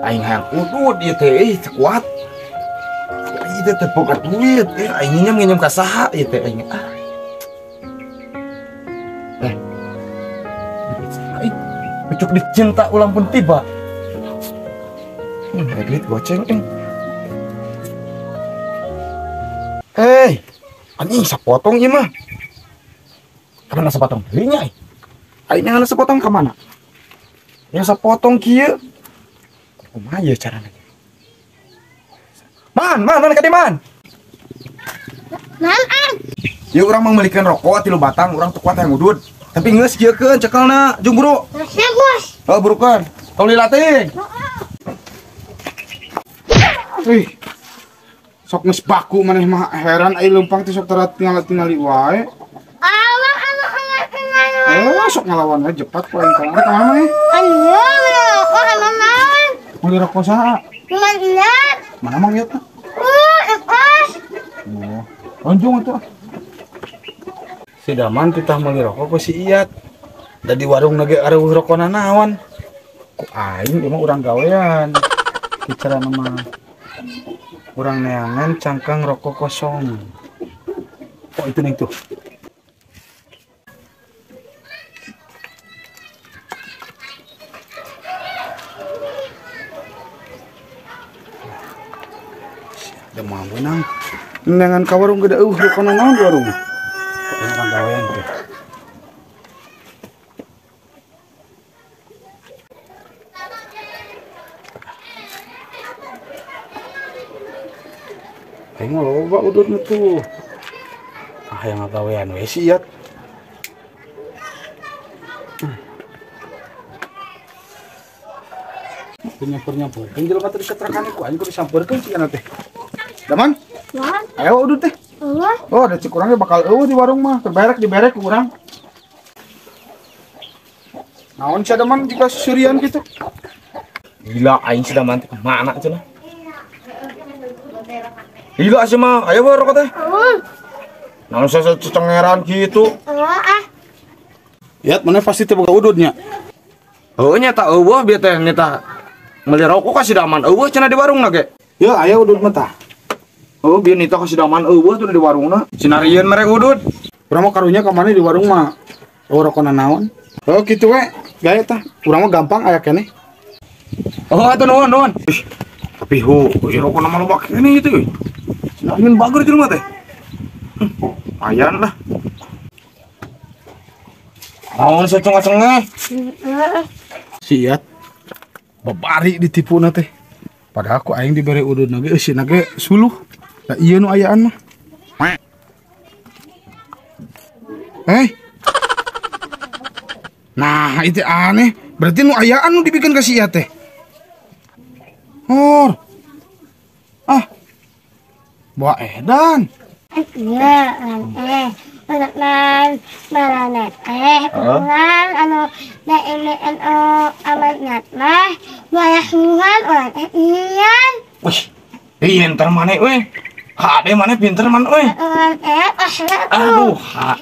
Aing hayang udud ieu teh teu kuat. Ieu teh teu boga duit, aing nginjem ka saha ieu teh aing. Ah. Pucuk dicinta ulang pun tiba. Duit goceng eng. Hei, anjing sapotong ieu mah. Kamana sapotong deui nya? Aing ngan sapotong ka mana? Yang sapotong kieu. Kumaha ieu carana? Man, man ka di man. Man an. Ieu urang mah meulikeun rokok 3 batang, urang teu kuat hayang udud. Tapi geus kieukeun cekelna, jung buru. Siap, Bos. Oh, burukeun. Tong lilating. Ih. Sok geus baku maneh mah heran ai leumpang teh sok tara tingali-tingali wae. Awak anu sok ngalawan we jepat ku aing ka mana maneh? Anu, rokok anu naon? Meuli rokok saha? Mana? Mana mang ieu teh? Ekos. Oh, lonjong atuh. Si Daman titah meuli rokok ku si Iyat. Da di warung ge areuh rokona naon. Ku aing ieu mah urang gawean. Bicara mah urang neangan cangkang rokok kosong. Oh itu nih tuh. Da mah menang. Neangan ka warung gede eueuh rokona naon di warung. Urang gawean tuh. Aing mah loba ududna tuh. Ah yang ngagawean we si Iyat. Nyampur-nyampurkeun jelema teh diketrakan ku aing kudu disampeurkeun cenah teh. Daman? Ayo udud teh. Oh, ada cik urangnya bakal eueuh di warung mah, terberek diberek ku urang. Naon sia Daman jika surian kitu? Gila aing si Daman teh kemana cenah? Gila sih mah, ayo bawa rokok teh. Naon saya cengeran gitu. Ah. Yat, mana pasti teh boga ududnya. Heuh nya tak eueuh bieu teh nita meuli rokok ka si Daman eueuh cenah di warungna ge. Ya, aya udud mah tah. Oh, bieu nita ka si Daman eueuh tuh di warungna. Sinarieun merek udud. Urang mah karunya ka mana di warung mah. Oh, rokona naon? Oh, kitu we. Gae tah. Urang mah gampang aya keneh. Oh, atuh nuhun, nuhun. Tapi hu, ieu rokona mah loba keneh itu. Sinarieun bager jelema teh. Lumayan lah. Naon secengah-cengeh? Si Iyat babari ditipuna teh. Padahal ku aing dibere ududna ge eusina ge suluh. Da ieu nu ayaan mah. Nah, itu aneh. Berarti nu ayaan nu dibikin ka si Iyat teh. Hor. Ah. Bawa edan. Iya, anu mah orang ian. Wih, pinter mana weh? Hade mana pinter mana weh? Aduh, ha.